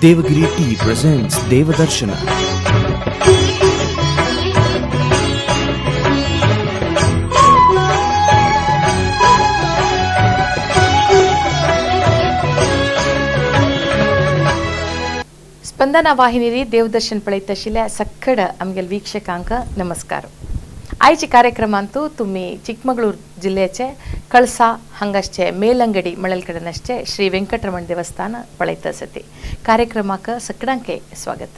Devagiri Tea presents Devadarshana. Spandana ವಾಹಿನಿರಿ ದೇವದರ್ಶನ್ ಪಳೈತ ಶಿಲೆ ಸಕ್ಕಡ आमगेल वीक्षकांक नमस्कार. आयचे कार्यक्रमांतू तुम्ही चिकमगळूर जिल्ह्याचे कळसा हांगासचे ಮೇಲಂಗಡಿ मळलकडेनसचे श्री वेंकटरमण देवस्थान पळयत आसती. कार्यक्रमाक सगळ्यांके स्वागत.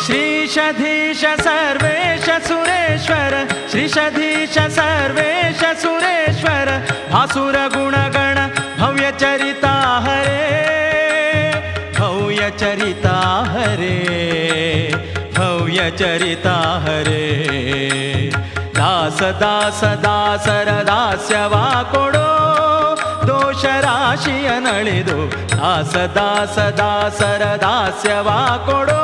श्रीशधीश सर्वेश सुरेश्वर, श्रीशधीश सर्वेश सुरेश्वर, भासुर गुणगण भव्य चरिता हरे, भव्य चरिता हरे, भव्य चरिता हरे. दास दास दासर दास्य वा ಕೊಡೋ ದೋಷ ರಾಶಿಯ ನಳಿದು, ದಾಸ ದಾಸ ದಾಸರ ದಾಸ್ಯವಾ ಕೊಡೋ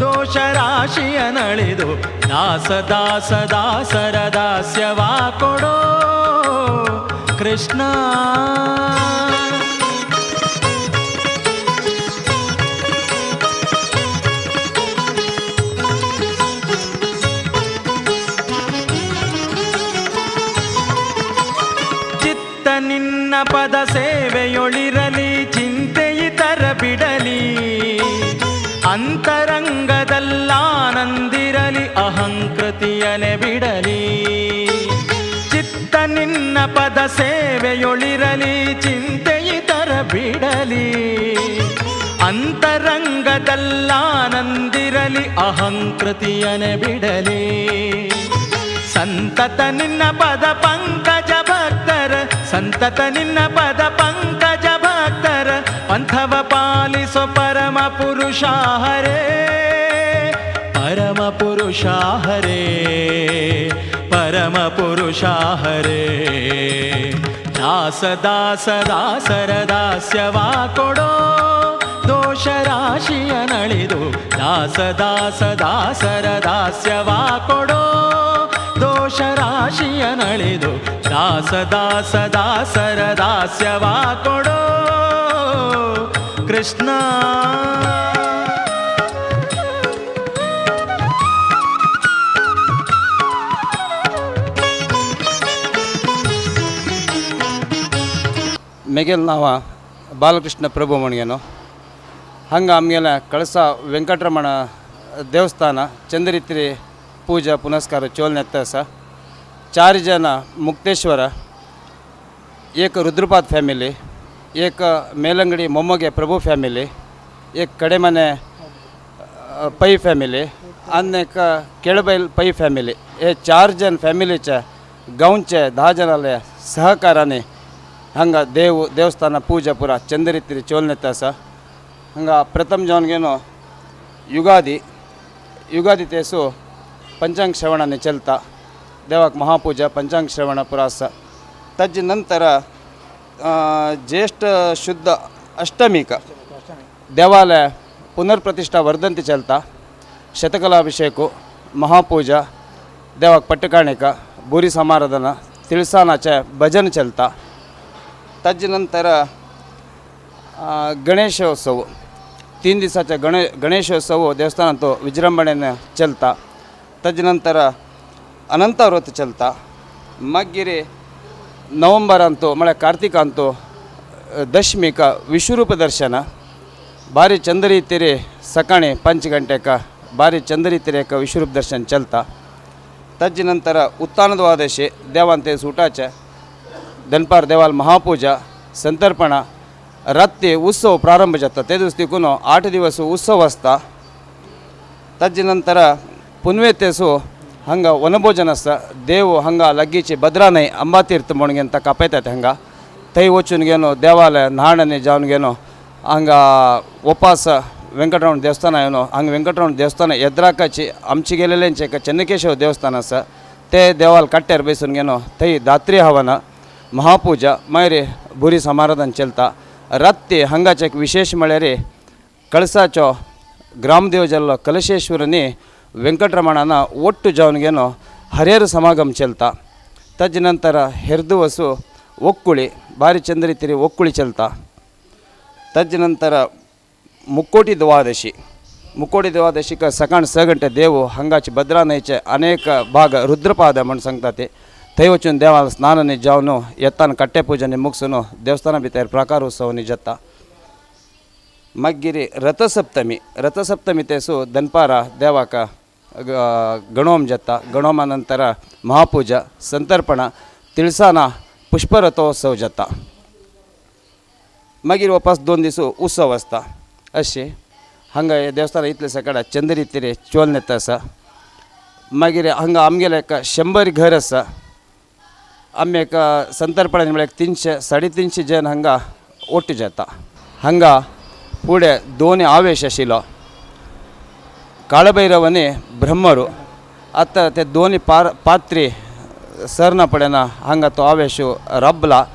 ದೋಷ ರಾಶಿಯ ನಳಿದು, ದಾಸ ದಾಸ ದಾಸರ ದಾಸ್ಯವಾ ಕೊಡೋ ಕೃಷ್ಣ. ಚಿತ್ತ ನಿನ್ನ ಪದ ಸೇವೆಯೊಳಿರಲಿ, ಚಿಂತೆ ಇತರ ಬಿಡಲಿ, ಅಂತರಂಗದಲ್ಲಾನಂದಿರಲಿ, ಅಹಂಕೃತಿಯನೆ ಬಿಡಲಿ. ಚಿತ್ತ ನಿನ್ನ ಪದ ಸೇವೆಯೊಳಿರಲಿ, ಚಿಂತೆ ಇತರ ಬಿಡಲಿ, ಅಂತರಂಗದಲ್ಲಾನಂದಿರಲಿ, ಅಹಂಕೃತಿಯನೆ ಬಿಡಲಿ. ಸಂತತ ನಿನ್ನ ಪದ ಪಂಕಜ ಭಕ್ತರ, ಸಂತತ ನಿನ್ನ ಪದ ಪಂಕಜ ಭಕ್ತರ, ಪಂಥವ ಪಾಲಿಸೋ ಪರಮ ಪುರುಷ ಹರೇ, ಪರಮ ಪುರುಷ ಹರೇ, ಪರಮ ಪುರುಷ ಹರೇ. ದಾಸ ದಾಸ ದಾಸರ ದಾಸ್ಯವಾ ಕೊಡೋ ದೋಷ ರಾಶಿಯ ನಳಿದು, ದಾಸ ದಾಸ ದಾಸರ ದಾಸ್ಯವಾ ಕೊಡೋ ದೋಷ ರಾಶಿಯ ನಳಿದು, ದಾಸ ದಾಸ ದಾಸರ ದಾಸ್ಯವಾ ಕೊಡೋ ಕೃಷ್ಣ. मेगेल नांव बालकृष्ण प्रभु म्हणगेनो. हांगा आमगेल्या कळसा वेंकटरमण देवस्थान चंद्रित्री पूजा पुनस्कार चोलनेत आसा. चार जन मुक्तेश्वर, एक रुद्रपाद फॅमिली, एक ಮೇಲಂಗಡಿ ಮೊಮ್ಮಗೆ ಪ್ರಭು ಫ್ಯಾಮಿಲಿ, एक कडेमने पै फॅमिली आनी एक केळबैल पै फॅमिली. हे चार जन फॅमिलीच्या गांवचे 10 जणांल्या सहकाराने हांगा देव देवस्थान पूजा पुरा चंद्रित्री चोलनेत आसा. हांगा प्रथम जावन गेलो युगादी, युगादी तेसो पंचांग श्रवणाने चलता, देवाक महापूजा पंचांग श्रवण पुरा आसा. ताजे नंतर ज्येष्ठ शुद्ध अष्टमीक देवालय पुनर्प्रतिष्ठा वर्धंती चलता, शतकलाभिषेक महापूजा देवाक पट्टकाणिक बुरी समाराधना तिळसानाचे भजन चलता. ताजे नंतर गणेशोत्सव 3 दिसाचे गणेशोत्सव देवस्थानांत विजृंभणेन चलता. ताजे नंतर अनंतव्रत चलता. मागीर नोव्हेंबरांत म्हळ्यार कार्तिकांत दशमीक विश्वरूप दर्शन भारी चंद्रितीरे सकाळी 5 गंटेक भारी चंद्रितीरेक विश्वरूप दर्शन चलता. ताजे नंतर उत्तान द्वादशी देवान ते सुटाचे दनपार देवाल महापूजा संतर्पण राती उत्सव प्रारंभ जाता. ते दिवस देखून 8 दिवस उत्सव आसता. ताजे नंतर पुनवे तेसो हांगा वनभोजन आसता. देव हांगा लागींची भद्रा न्हंय अंबातीर्थ म्हणून घेवन ताका आपयतात. हांगा थंय वचून गेलो देवालय न्हाण जावन गेलो हांगा उपास वेंकटरमण देवस्थान येवन हांगा वेंकटरमण देवस्थान एद्राकाची आमचे गेलेल्यांचे एक चन्नकेशव देवस्थान आसा. ते देवाल कट्ट्यार बसून गेलो थंय दात्री हवन महापूजा मागीर बुरी समाराधन चलता. राती हांगाचें एक विशेश म्हळ्यार कळसाचो ग्रामदेव जाल्लो कलशेश्वरनी वेंकटरमणान ಒಟ್ಟು जावन घेवन हरिहर समागम चलता. ताजे नंतर हेरदू वसू ಒಕ್ಕುಳಿ ಭಾರಿ ಚಂದ ರೀತಿಯಲ್ಲಿ ಒಕ್ಕುಳಿ ಚಲ್ತಾ. ताजे नंतर मुक्कोटी द्वादशी, मुक्कोटी द्वादशीक सकाळ 6 गंटे देव हांगाचे भद्रा न्हंयचे अनेक भाग रुद्रपाद म्हण सांगता ते थंय वचून देवाक स्नानांनी जावन येतान कट्टे पुजांनी मुगसून देवस्थाना भितर प्राकार उत्सवांनी जाता. मागीर रथसप्तमी, रथसप्तमी तेसू दनपारा देवाक गणोम जाता. गणोमा नंतर महापूजा, संतर्पण, तिळसाना पुष्परथोत्सव जाता. मागीर वापस 2 दीस उत्सव आसता. अशें हांगा हे देवस्थान इतले सकाळ चंद रितीरे चोल येता आसा. मागीर हांगा आमगेलें एक 100 घर आसा. आमी एक संतर्पणान म्हळ्यार 300 350 जन हांगा ओट्ट जाता. हांगा फुडें 2 आवेश आशिल्लो, काळभैरव आनी ब्रह्मरू. आतां ते दोन पात्री सरना पडना हांगा तो आवेश रबला.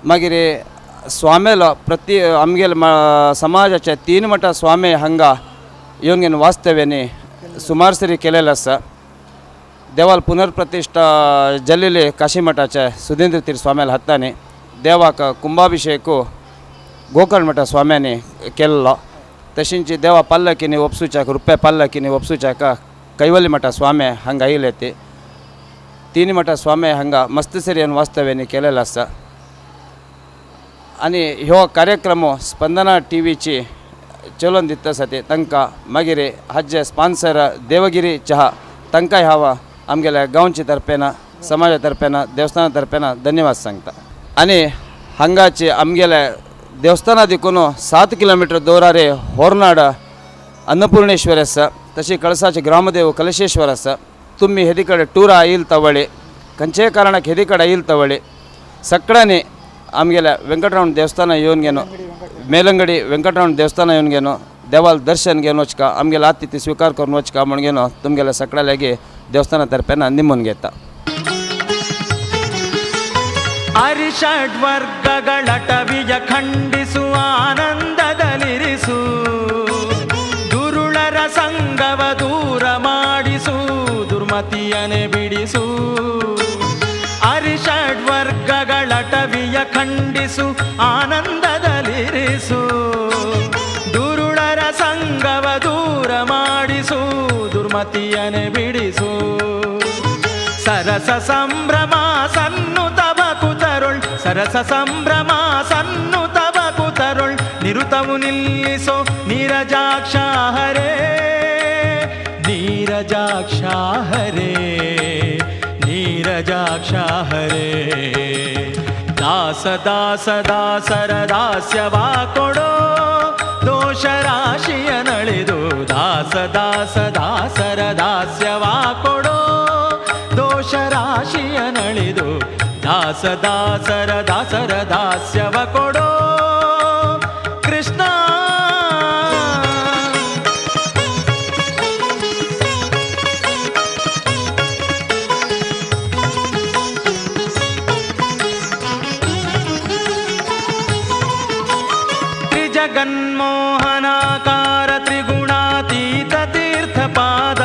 मागीर स्वामेलो प्रति आमगेले समाजाचे 3 मठा स्वामी हांगा येवन घेवन वास्तव्यांनी सुमार सरी केलेलो आसा. देवाल पुनर्प्रतिष्ठा जाल्लेले काशी मठाचे सुधींद्र तीर्थ स्वाम्याल्या हातांनी देवाक कुंभाभिषेक गोकर्ण मठा स्वाम्यांनी केल्लो. तशेंच देवा पाल्लकीनी वपसूच्याक रुप्या पाल्लकीनी वपसूच्याक कैवल्य मठा स्वामी हांगा आयिल्ले ते 3 मठा स्वामी हांगा मस्त सरी वास्तव्यांनी केलेलो आसा. आनी ह्यो कार्यक्रम स्पंदना टीव्हीची चलोवन दिता आसा ते तांकां मागीर हाजे स्पॉन्सर देवगिरी चहा तांकांय हांव आमगेल्या गांवचे तर्फेन, समाजा तर्फेन, देवस्थाना तर्फेन धन्यवाद सांगता. आनी हांगाचे आमगेल्या देवस्थाना देखून 7 किलोमिटर दौरारे होरनाड अन्नपूर्णेश्वर आसा. तशी कळसाचे ग्रामदेव कलशेश्वर आसा. तुमी हेदी कडेन टुरा येयल तवळे खंयच्याय कारणाक हेदी कडेन येयल तवळे सगळ्यांनी आमगेल्या वेंकटरमण देवस्थान येवन घेवन ಮೇಲಂಗಡಿ ವೆಂಕಟರಮಣ ದೇವಸ್ಥಾನ येवन घेवन देवाल दर्शन घेवन वचका, आमगेले आतिथ्य स्वीकार करून वचका म्हण घेवन तुमगेल्या सगळ्या देवस्थाना तर्फेन निमून घेता. ಅರಿಷಡ್ವರ್ಗಗಳಟವಿಯ ಖಂಡಿಸು ಆನಂದದಲ್ಲಿರಿಸು, ದುರುಳರ ಸಂಗವ ದೂರ ಮಾಡಿಸು, ದುರ್ಮತಿಯನೆ ಬಿಡಿಸು. ಅರಿಷಡ್ವರ್ಗಗಳಟವಿಯ ಖಂಡಿಸು ಆನಂದದಲ್ಲಿರಿಸು, ದುರುಳರ ಸಂಗವ ದೂರ ಮಾಡಿಸು, ದುರ್ಮತಿಯನೆ ಬಿಡಿಸು. ಸರಸ ಸಂಭ್ರಮ ಸನ್ನುತ ಬಕುತರುಳ್, ಸರಸ ಸಂಭ್ರಮ ಸನ್ನುತ ಬಕುತರುಳ್, ನಿರುತವು ನಿಲ್ಲಿಸೋ ನೀರಜಾಕ್ಷ ಹರೇ, ನೀರಜಾಕ್ಷ ಹರೇ, ನೀರಜಾಕ್ಷ ಹರೇ. ದಾಸ ದಾಸ ದಾಸರ ದಾಸ್ಯವಾ ಕೊಡೋ, ದೋಷ ರಾಶಿಯ ನಳಿದು. ದಾಸ ದಾಸ ದಾಸರ ದಾಸ್ಯವಾ ಕೊಡೋ, ದೋಷ ರಾಶಿಯ ನಳಿದು. ದಾಸ ದಾಸರ ದಾಸರ ದಾಸ್ಯವ ಕೊಡೋ ಕೃಷ್ಣ. ತ್ರಿಜಗನ್ಮೋಹನಾಕಾರ ತ್ರಿಗುಣಾತೀತ ತೀರ್ಥಪಾದ,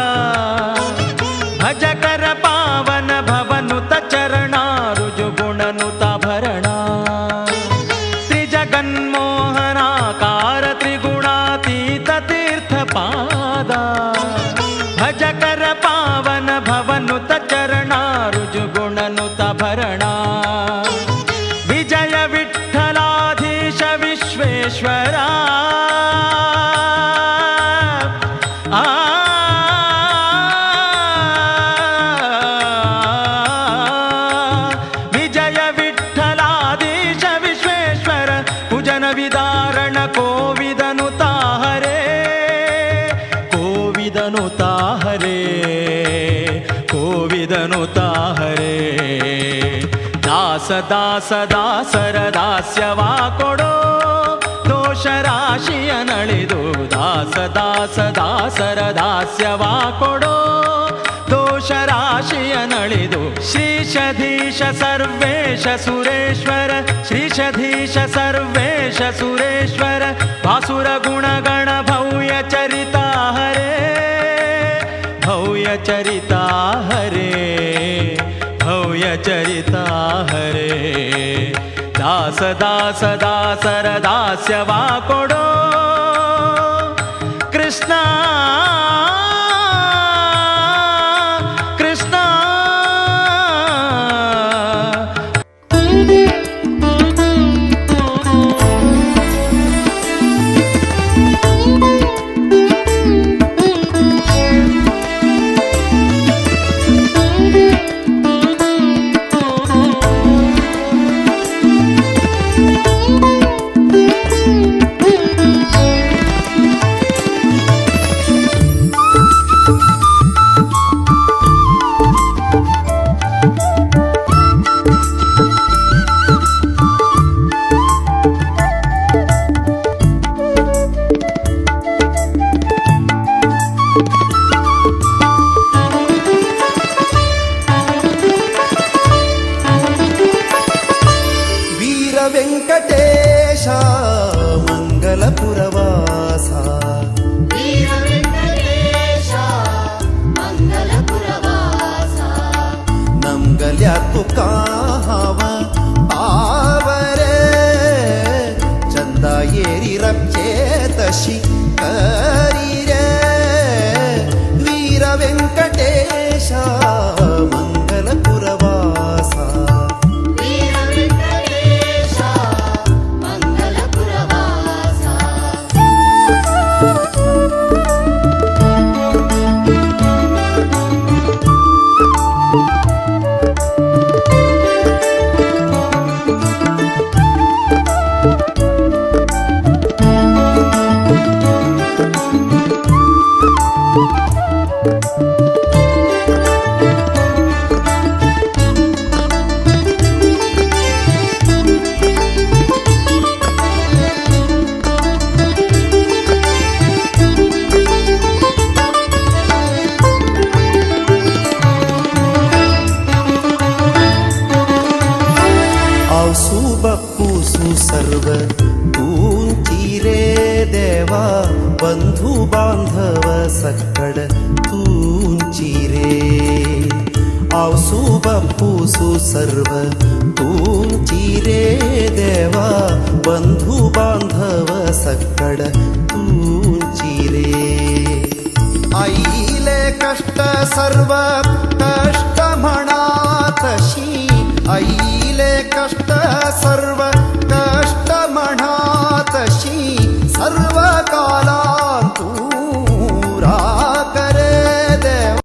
ಭಜಕರ ಪಾವನ ಭವನುತ ಚರಣ ರುಜುಗುಣನುತ ಭರಣ. ತ್ರಿಜಗನ್ಮೋಹನಾಕಾರ ತ್ರಿಗುಣಾತೀತ ತೀರ್ಥಪಾದ, ಭಜಕರ ಪಾವನ ಭವನುತ ಚರಣ ರುಜುಗುಣನುತ ಭರಣ. ವಿಜಯ ವಿಠಲಾಧೀಶ ವಿಶ್ವೇಶ್ವರ, ಆ ವಿಜಯ ವಿಠಲಾಧೀಶ ವಿಶ್ವೇಶ್ವರ, ಕುಜನ ವಿದಾರಣ ಕೋವಿದನು ತಾಹರೇ, ಕೋವಿದನು ತಾಹರೇ, ಕೋವಿದನು ತಾಹರೇ. ದಾಸ ದಾಸ ದಾಸರ ದಾಸ್ಯವಾ ಕೊಡೋ, ದೋಷ ರಾಶಿಯ ನಳಿದು. ದಾಸ ದಾಸ ದಾಸರ ದಾಸ್ಯವಾ ಕೊಡೋ, ದೋಷ ದೋಷ ರಾಶಿಯ ನಳಿದು ಶ್ರೀಶಧೀಶ ಸರ್ವೇಶ ಸುರೇಶ್ವರ ಶ್ರೀಶಧೀಶ ಸರ್ವೇಶ ಸುರೇಶ್ವರ ಭಾಸುರ ಗುಣಗಣ ಭವ್ಯ ಚರಿತಾ ಹರೇ ಭವ್ಯ ಚರಿತಾ ಹರೇ ಭವ್ಯ ಚರಿತಾ ಹರೇ ದಾಸ ದಾಸ ದಾಸರ ದಾಸ್ಯವಾ ಕೊಡೋ ಕೃಷ್ಣ ಕೃಷ್ಣ. ವೀರ ವೆಂಕಟೇಶ ಮಂಗಲಪುರವಾಸ ವೀರ ವೆಂಕಟೇಶ ಮಂಗಲಪುರವಾಸ ನಮ್ಗಲ್ಯಾತು ಕಾವ ಪಾವರೆ ಚಂದ ಏರಿ ರಕ್ಷೇತಶಿ ಕರಿರೆ ವೀರ ವೆಂಕಟೇಶ ಮಂಗಲಪುರವಾಸ ವೀರ ವೆಂಕಟೇಶ ಮಂಗಲಪುರವಾಸ. आवसू बप्पूसू सर्व तुमची रे देवा बंधू बांधव सकड तुमची रे आवसू बप्पूसू सर्व तुमची रे देवा बंधू बांधव सकड तुमची रे आईले कष्ट सर्व कष्ट म्हणा तशी आईले कष्ट सर्व कष्ट म्हणा तशी सर्व कालांतू करे देवा.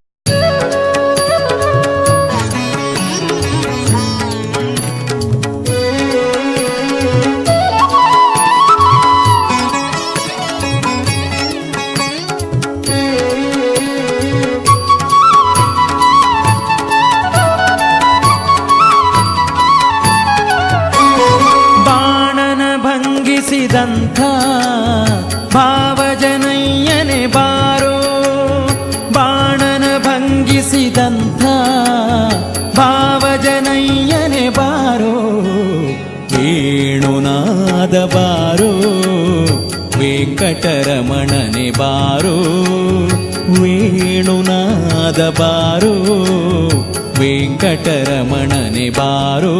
ಬಾಣನ ಭಂಗಿಸಿದಂಥ ಭಾವಜನಯ್ಯನೆ ಬಾರೋ ಬಾಣನ ಭಂಗಿಸಿದಂಥ ಭಾವಜನಯ್ಯನೆ ಬಾರೋ ವೇಣುನಾದ ಬಾರೋ ವೆಂಕಟರಮಣನೆ ಬಾರೋ ವೇಣುನಾದ ಬಾರೋ ವೆಂಕಟರಮಣನೆ ಬಾರೋ.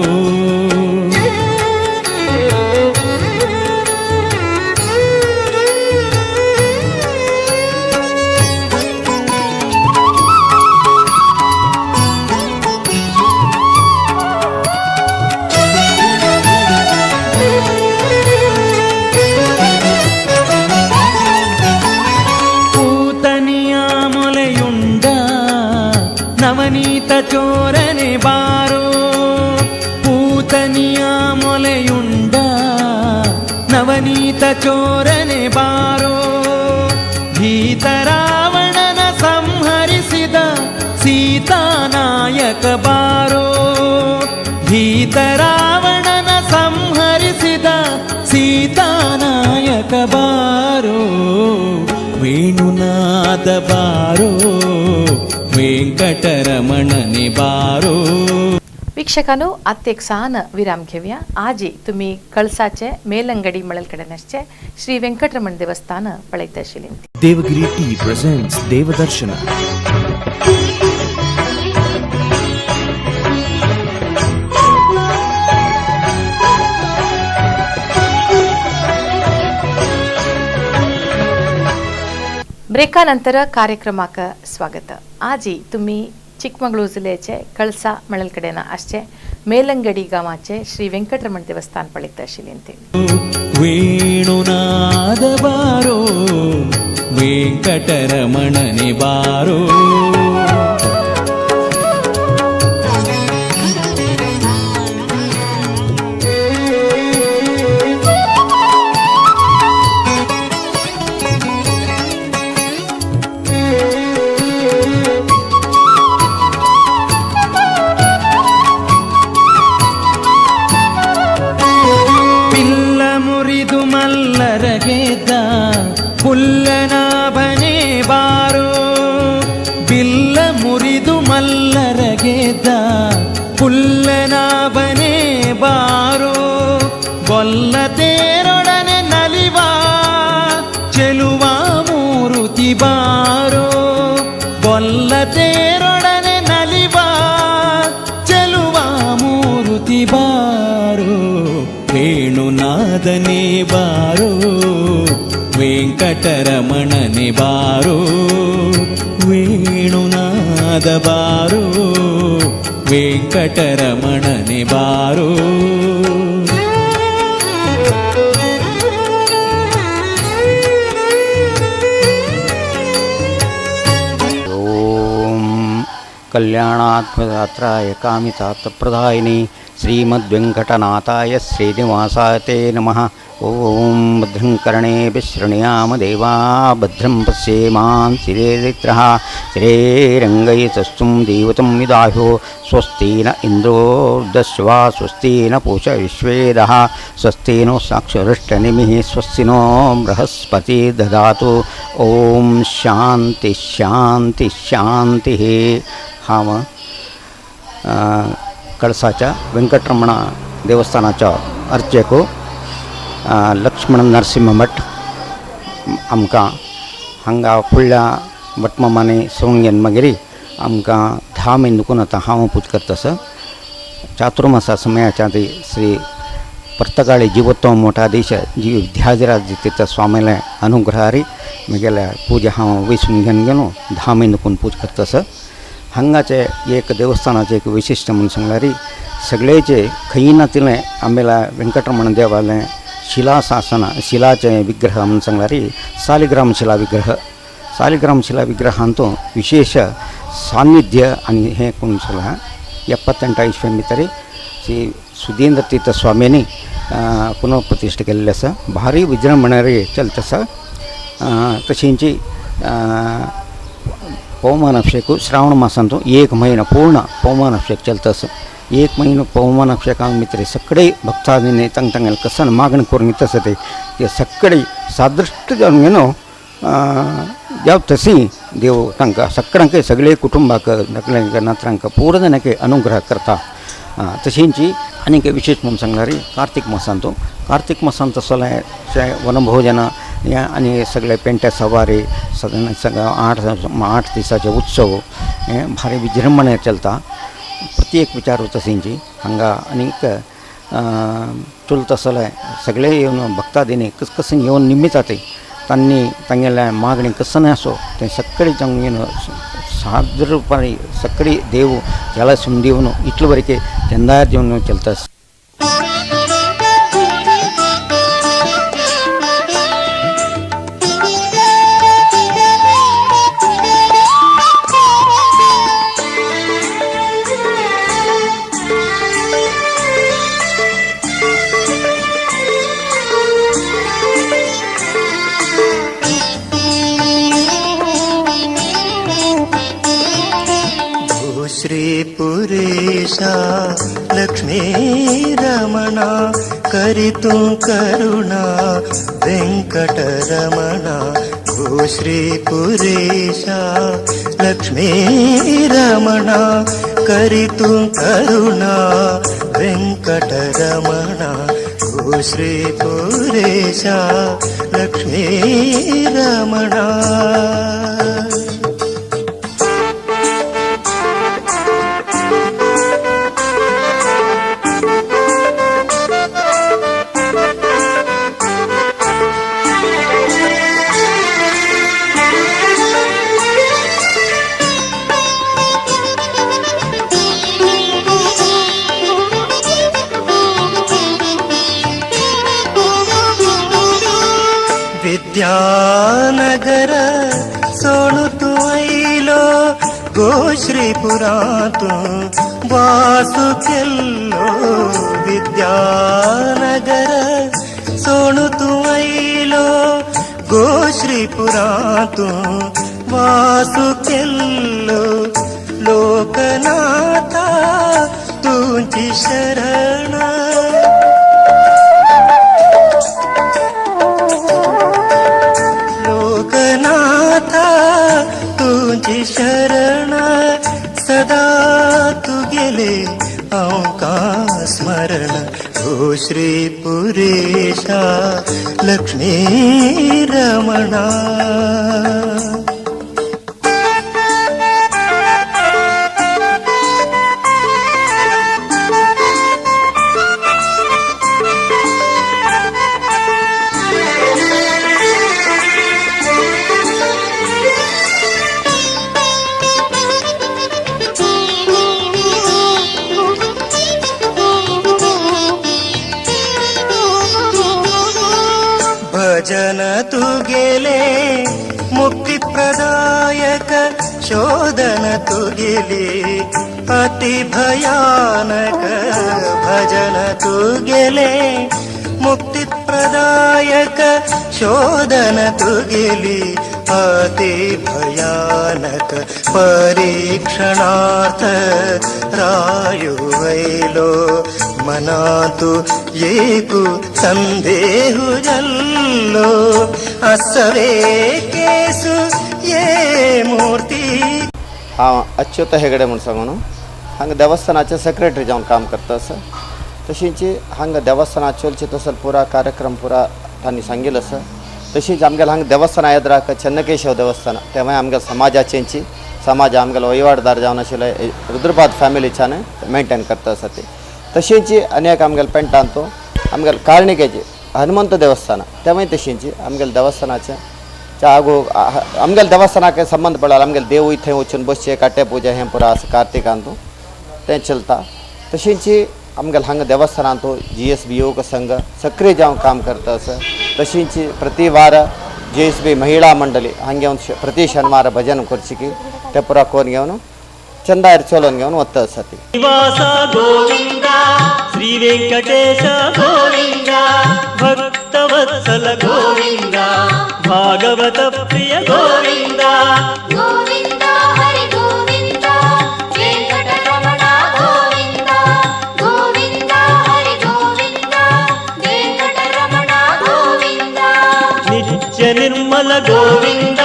ಪೂತನಿಯ ಮೊಲೆಯುಂಡ ನವನೀತ ಚೋರನೆ ಬಾರೋ ಪೂತನಿಯ ಮೊಲೆಯುಂಡ ನವನೀತ ಚೋರನೆ ಬಾರೋ ಭೀತ ರಾವಣನ ಸಂಹರಿಸಿದ ಸೀತಾನಾಯಕ ಬಾರೋ ಭೀತ ರಾವಣನ ಸಂಹರಿಸಿದ ಸೀತಾನಾಯಕ ಬಾರೋ ವೇಣುನಾದ ಬಾರೋ ವೆಂಕಟರಮಣನೆ बारो. वीक्षकांनो आत्ता एक सान विराम घेवया. आजी तुम्ही कळसाचे मेलंगडी मळलकडे आसचे श्री वेंकटरमण देवस्थान पळयत आशिल्ली. Devagiri Tea presents Devadarshana. ब्रेकानंतर कार्यक्रमाक स्वागत. आजी तुम्ही चिकमंगळूर जिल्ह्याचे कळसा मळलकडेन आसचे मेलंगडी गांवाचे श्री वेंकटरमण देवस्थान पळयत आशिल्ली. ವೇಣುನಾದ ಬಾರೋ ವೆಂಕಟರಮಣನೆ ಬಾರೋ. ಪುಲ್ಲನಾಭನೆ ಬಾರೋ ಬಿಲ್ಲ ಮುರಿದು ಮಲ್ಲರಗೆದ್ದ ಪುಲ್ಲನಾಭನೆ ಬಾರೋ ಬೊಲ್ಲ ತೇರೊಡನೆ ನಲಿವ ಚೆಲುವ ಮೂರುತಿ ಬಾರೋ ಬೊಲ್ಲ ತೇರೊಡನೆ ನಲಿವ ಚೆಲುವ ಮೂರುತಿ ಬಾರೋ ವೇಣುನಾದನೆ ಬಾರೋ ವೆಂಕಟರಮಣನೆ ಬಾರೋ ವೇಣುನಾದ ಬಾರೋ ವೆಂಕಟರಮಣನೆ ಬಾರೋ. ಓಂ ಕಲ್ಯಾಣಾತ್ಮದಾತ್ರಾಯ ಕಾಮಿತಾರ್ಥಪ್ರದಾಯಿನಿ ಶ್ರೀಮದ್ವೆಂಕಟನಾಥಾಯ ಶ್ರೀನಿವಾಸಾಯ ತೇ ನಮಃ. ಓಂ ಭದ್ರಂ ಕರ್ಣೇ ವಿಶೃಣುಯಾಮ ದೇವಾ ಭದ್ರಂ ಪಶ್ಯೇಮಾನ್ ಸ್ಥಿರೇರಿತ್ರಃ ಶ್ರೀರಂಗೈತಸ್ತುಂ ದೇವತಂ ವಿದಾಹ್ಯೋ ಸ್ವಸ್ತಿ ನ ಇಂದ್ರೋ ದಶ್ವಾ ಸ್ವಸ್ತಿ ನ ಪೂಷ ವಿಶ್ವೇದಃ ಸ್ವಸ್ತಿ ನೋ ಸಾಕ್ಷರಿಷ್ಟನಿಮಿಃ ಸ್ವಸ್ತಿ ನೋ ಬೃಹಸ್ಪತಿ ದದಾತು. ಓಂ ಶಾಂತಿ ಶಾಂತಿ ಶಾಂತಿ. हांव कळसाच्या वेंकटरमण देवस्थानाच्या अर्चक लक्ष्मण नरसिंह भट. आमकां हांगा फुडल्या भटमामांनी सवंगेन मागीर आमकां 10 म्हयने दुखून आतां हांव पूज करता आसा. चातुर्मासा समयाच्या आदी श्री पर्तगाळी जीवोत्तम मठाधीश जी विद्याधिराज तीर्थ स्वामीले अनुग्रहारी म्हगेल्या पुजा हांव वैसून घेवन गेलो 10 म्हयने दुखून पूज करता आसा. हांगाचे एक देवस्थानाचे एक वैशिश्ट म्हणून सांगल्यार सगळेचे खंय ना तितलें आमगेल्या वेंकटरमण देवालें शिलाशासन शिलाचे विग्रह म्हणून सांगल्यार सालिग्राम शिला विग्रह सालिग्राम शिला विग्रहांतो विशेष सान्निध्य आनी हें कोण सांगलां 78 इस्वे भितर श्री सुधींद्र तीर्थ स्वामींनी पुनर्प्रतिश्ठा केल्लें आसा. भारी विजृंभणारी चलता आसा. तशेंच पवमान अभिषेक श्रावण मासांत 1 महिनो पूर्ण पवमान अभिषेक चलता आसा. 1 महिनो पवमान अभिषेकांत भितर सगळे भक्तांनी तांग तांगेले कसन मागणी करून येता आसा ते सगळे सादृश्ट जावन न्हू जावं तशी देव तांकां सगळ्यांक सगळे कुटुंबाक धाकल्यांक नातरांक पूर्ण जाणांक अनुग्रह करता. तशेंच आनीक विशेष म्हणून सांगल्यार कार्तीक मासांत कार्तीक मासांत सगळें वनभोजन हें आनी सगळे पेंट्या सवारी सगळें 8 दिसाचे उत्सव हे भारी विजृंभणे चलता. प्रत्येक विचार तशेंच हांगा आनीक चलता सगळें सगळे येवन भक्तादींनी कस येवन निमित्ता ते तांणी तांगेल्या मागणी कसन आसो तें सगळें जावन येवन सादर रुपान सगळी देव त्याला समजून इतले वरके चंदार जेवन चलता. श्रीपुरेशा लक्ष्मी रमणा करितु करुणा वेंकटरमणा. ओ श्रीपुरेशा लक्ष्मी रमणा करी तूं करुणा वेंकटरमणा ओ श्री पुरेशा लक्ष्मी रमणा. विद्यानगर सोणू तूं आयलो गोश्रीपुरांतू वासू केल्लो. विद्यानगर सोणू तूं आयलो गोश्रीपुरांतू वासू केल्लो. लोकनाथा तुंची शरण लोकनाथा तुझी शरण सदा तुगेले हांव का स्मरण. ओ श्री पुरेशा लक्ष्मी रमणा. भजन तुगेले मुक्ती प्रदायक शोधन तुगेले अति भयानक. भजन तुगेले मुक्ती प्रदायक शोधन तुगेली अति भयानक. परीक्षणार्थ रायु वैलो मनातु येकु संदेहु जल्लो. असवे केसु ये मूर्ती. हांव अच्युत हेगडे म्हूण सांगून हांगा देवस्थानाचे सेक्रेटरी जावन काम करता आसा. तशींच हांगा देवस्थानाचो चलचे तसो पुरा कार्यक्रम पुरा तांणी सांगिल्लो आसा. तशींच आमगेले हांगा देवस्थाना येद्राक चन्नकेशव देवस्थान तेंवूय आमगेले समाजाचेंची समाज आमगेलो वहिवाटदार जावन आशिल्ले रुद्रपाद फॅमिलीच्यान मेंटेन करता आसा ते. तशींच आनी एक आमगेले पेंटान तो आमगेले कार्णिकेचे हनुमंत देवस्थान तेंवूय तशींच आमगेले देवस्थानाचें आगो आमगेले देवस्थानाक संबंद पडला. आमगेले देवूय थंय वचून बसचे काटे पुजा हें पुरा आसा कार्तिकांतू तें चलता. तशींच आमगेले हांगा देवस्थानांतू जी एस बी योग संघ सक्रीय जावन काम करता आसा. तशींच प्रति वार जी एस बी महिळा मंडळी हांगा घेवन प्रति शनिवार भजन करची की ते पुरा कोन घेवन चंदायर चलोवन घेवन वता आसा ती. निवास गोविंद श्री वेंकटेश गोविंद भक्तवत्सल गोविंद भागवत प्रिय गोविंद गोविंद हरि गोविंद वेंकटरमण गोविंद गोविंद हरि गोविंद वेंकटरमण गोविंद. नित्य निर्मल गोविंद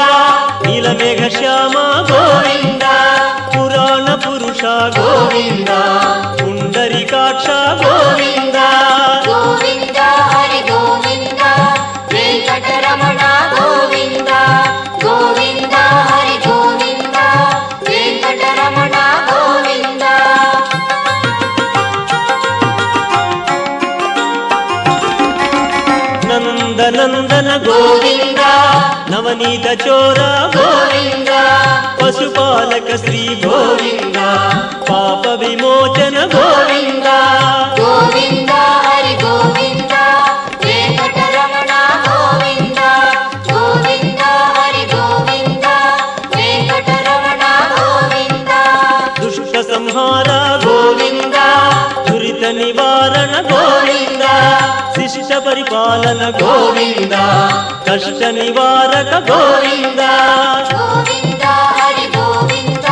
नीलमेघ श्याम गोविंद पुराण पुरुष गोविंद पुंडरीकाक्ष गोविंद गोविंद हरि गोविंद वेंकटरमण गोविंद गोविंद हरि गोविंद वेंकटरमण गोविंद. नंद नंदन गोविंद नवनीत चोर गोविंद पशुपालक श्री गोविंद पाप विमोचन गोविंद गोविंद हरि गोविंद वेंकटरमण गोविंद गोविंद हरि गोविंद वेंकटरमण गोविंद. दुष्ट संहार गोविंद दुरित निवारण गोविंद शिष्ट परिपालन गोविंद कष्ट निवारक गोविंद गोविंद हरि गोविंद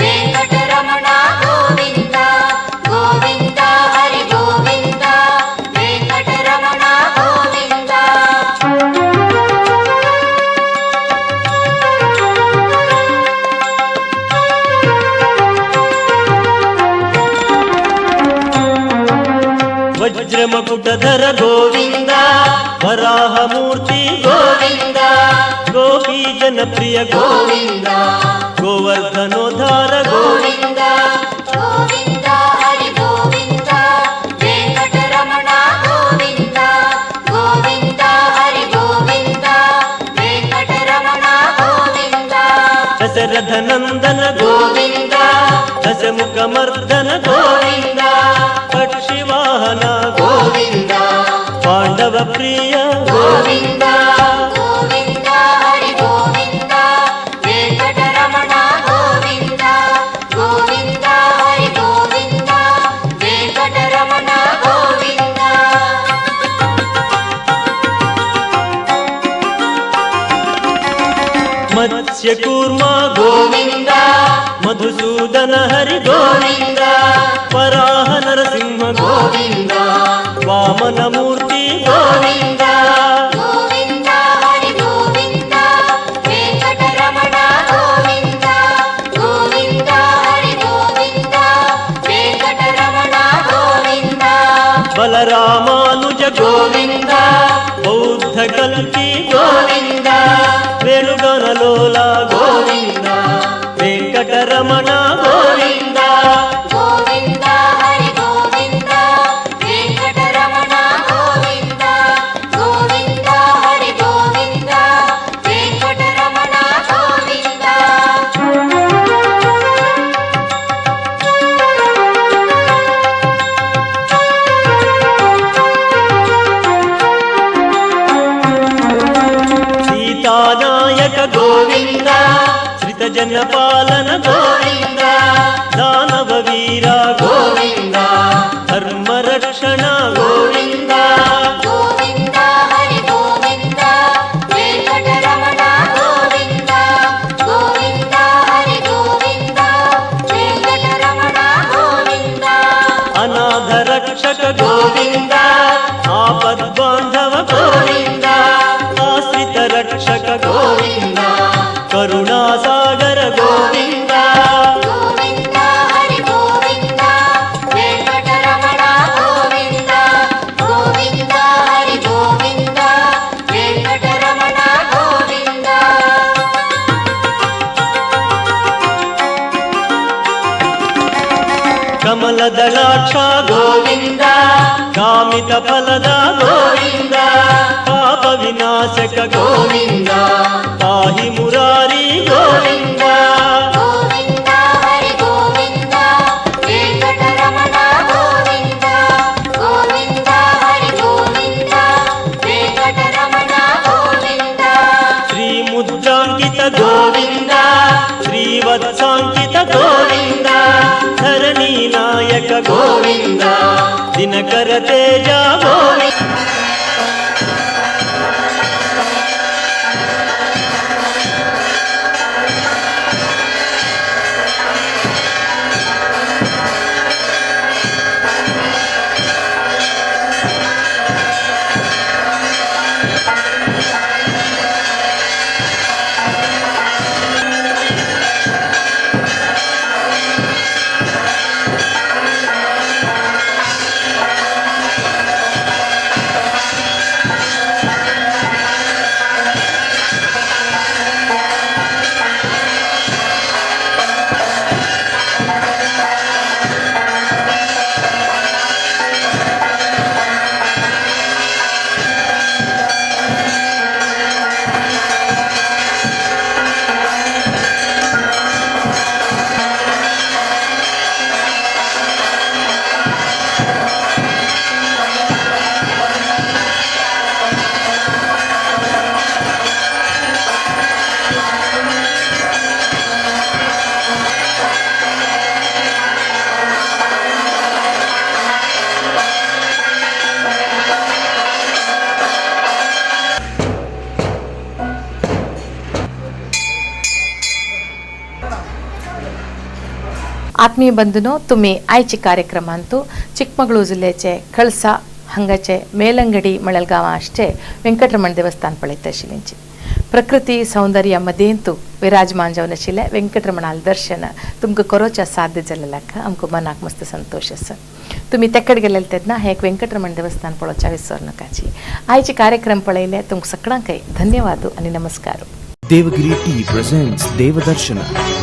वेंकटरमण गोविंद गोविंद हरि गोविंद वेंकटरमण गोविंद. ವಜ್ರಮಕುಟಧರ ಗೋವಿಂದ ವರಾಹಮೂರ್ತಿ ಗೋವಿಂದ ಗೋಪಿ ಜನಪ್ರಿಯ ಗೋವಿಂದ ಗೋವರ್ಧನೋದ್ಧಾರ ಗೋವಿಂದ ಗೋವಿಂದ ಹರಿ ಗೋವಿಂದ ವೆಂಕಟರಮಣ ಗೋವಿಂದ ಗೋವಿಂದ ಹರಿ ಗೋವಿಂದ ವೆಂಕಟರಮಣ ಗೋವಿಂದ ದಶರಥ ನಂದನ ಗೋವಿಂದ ದಶಮುಖ ಮರ್ದನ ಗೋವಿಂದ ಪಕ್ಷಿವಾಹನ ಗೋವಿಂದ ಪಾಂಡವ ಪ್ರಿಯ ಗೋವಿಂದ ಗೋವಿಂದ ಹರಿ ಗೋವಿಂದ ವೆಂಕಟರಮಣ ಗೋವಿಂದ ಗೋವಿಂದ ಹರಿ ಗೋವಿಂದ ವೆಂಕಟರಮಣ ಗೋವಿಂದ ಮತ್ಸ್ಯ ಕೂರ್ಮ ಗೋವಿಂದ ಮಧುಸೂದನ ಹರಿ ಗೋವಿಂದ ವರಾಹ ನರಸಿಂಹ ಗೋವಿಂದ ವಾಮನ ಮೂರ್ತಿ ಗೋವಿಂದ ಗೋವಿಂದ ಹರಿ ಗೋವಿಂದ ವೆಂಕಟರಮಣ ಗೋವಿಂದ ಗೋವಿಂದ ಹರಿ ಗೋವಿಂದ ವೆಂಕಟರಮಣ ಗೋವಿಂದ ಬಲರಾಮಾನುಜ ಗೋವಿಂದ ಬೌದ್ಧ ಕಲ್ಕಿ ಗೋವಿಂದ ವೇಣುಗನಲೋಲ ಗೋವಿಂದ ವೆಂಕಟರಮಣ ಗೋವಿಂದ ಗೋವಿಂದ ಹರಿ ಗೋವಿಂದ ವೆಂಕಟರಮಣ ಗೋವಿಂದ ಗೋವಿಂದ ಹರಿ ಗೋವಿಂದ ವೆಂಕಟರಮಣ ಗೋವಿಂದ ಸೀತಾನಾಯಕ ಗೋವಿಂದ ಶ್ರಿತ ಜನಪಾಲನ ಗೋವಿಂದ ದಾನವ ವೀರ ಗೋವಿಂದ ಧರ್ಮ ರಕ್ಷಣ ಗೋವಿಂದ ಗೋವಿಂದ ಹರಿ ಗೋವಿಂದ ವೆಂಕಟರಮಣ ಗೋವಿಂದ ಗೋವಿಂದ ಹರಿ ಗೋವಿಂದ ವೆಂಕಟರಮಣ ಗೋವಿಂದ ಅನಾಥ ರಕ್ಷಕ ಗೋವಿಂದ ಆಪದ್ಬಾಂಧವ ಗೋವಿಂದ ಆಶ್ರಿತ ರಕ್ಷಕ ಗೋವಿಂದ ಕರುಣಾಸಾಗರ ಗೋವಿಂದ ಗೋವಿಂದ ಹರಿ ಗೋವಿಂದ ವೆಂಕಟರಮಣ ಗೋವಿಂದ ಗೋವಿಂದ ಹರಿ ಗೋವಿಂದ ವೆಂಕಟರಮಣ ಗೋವಿಂದ ಕಮಲದಳಾಕ್ಷ ಗೋವಿಂದ ಕಾಮಿತ ಫಲದ ಗೋವಿಂದ ಪಾಪ ವಿನಾಶಕ ಗೋವಿಂದ ಪಾಹಿ ಮುರಾರಿ ಗೋವಿಂದ ಗೋವಿಂದ ಹರಿ ಗೋವಿಂದ ವೆಂಕಟರಮಣ ಗೋವಿಂದ ಗೋವಿಂದ ಹರಿ ಗೋವಿಂದ ವೆಂಕಟರಮಣ ಗೋವಿಂದ ಶ್ರೀ ಮುದ್ರಾಂಕಿತ ಗೋವಿಂದ ಶ್ರೀವತ್ಸಾಂಕಿತ ಗೋವಿಂದ ಧರಣಿ ನಾಯಕ ಗೋವಿಂದ ದಿನಕರ ತೇಜ ಗೋವಿಂದ आत्मीय बंधूनो, तुम्ही आयचे कार्यक्रमांतु चिकमगळूर जिल्ह्याचे कळसा हांगाचे मेलंगडी मळलगांवा आसचे वेंकटरमण देवस्थान पळयत आशिल्लींची. प्रकृती सौंदर्य मदेंतु विराजमान जावन आशिल्लें वेंकटरमणाल दर्शन तुमकां करोवचें साध्य जाल्ल्याक आमकां मनाक मस्त संतोश आसा. तुमी तेकड गेलेले तेन्ना हें एक वेंकटरमण देवस्थान पळोवच्या विसर नाकाची. आयचे कार्यक्रम पळयले तुमकां सगळ्यांकय धन्यवाद आनी नमस्कार. Devagiri Tea presents Devadarshana.